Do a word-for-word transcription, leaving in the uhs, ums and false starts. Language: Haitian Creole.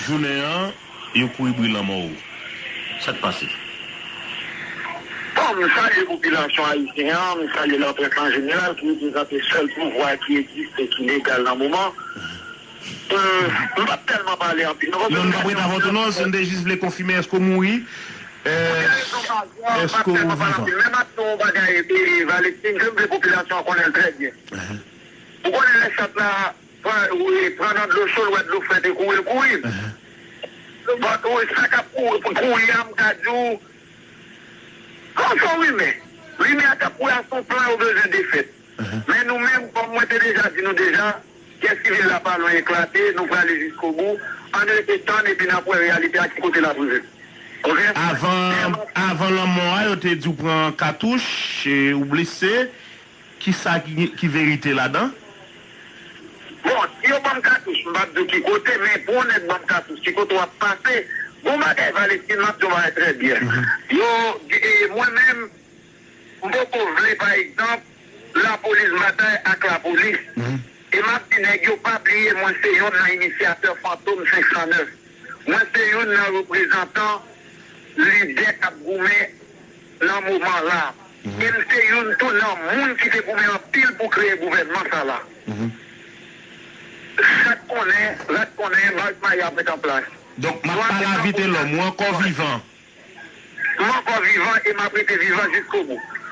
Jounen an, yo kouri bri lanmò w. Sa k pase? Bon, m salye popilasyon ayisyen an, m salye laprès an jeneral ki reprezante sèl pouvwa ki egziste, ki legal nan moman. M p ap tèlman pale anpil non, paske Non, nou p ap rete avè w tou non, si nou te jis vle konfime èske w mouri, èske w vivan. Men m ap di yon bagay, Valestin, ke m vle popilasyon an konnen l trè byen. Ou konnen lè chat la pran nan dlo cho, l wè dlo frèt e kouri, l kouri. Bon, sa k ap kouri a, m ka di w, Kòm se yon rimè, rimè a t ap wè a se yon plan yo bezwen defèt. Men nou menm, kòm mwen te deja di nou deja, gè sivil la pa lwen eklate, nou prale jiskobou, ann rete tann epi n ap wè reyalite a ki kote l ap rive. Oke? Avan, avan lanmò a, yo te di w pran katouch, e, ou blese. Kisa ki, ki verite ladan? Bon, si yo ban m katouch, m p ap di w ki kote, men pou yon nèg ban m katouch, ki kote w ap pase, gon bagay Valestin, m ap di w bagay trè byen. Yo, e, mwen menm, m poko vle, pa egzanp, lapolis batay ak lapolis. E m ap di nèg yo pa bliye mwen se yonn nan inisyatè Fantom senk san nèf. Mwen se youn nan reprezantan lidè k ap goumen nan moman la. E m se youn tou nan moun ki te goumen anpil pou kreye gouvènman sa la. Chat konnen, rat konnen, baz mayi ap ret an plas. Donk, m ap pale a Vitelòm, ou ankò vivan. M ankò vivan e m ap rete vivan jiskobou.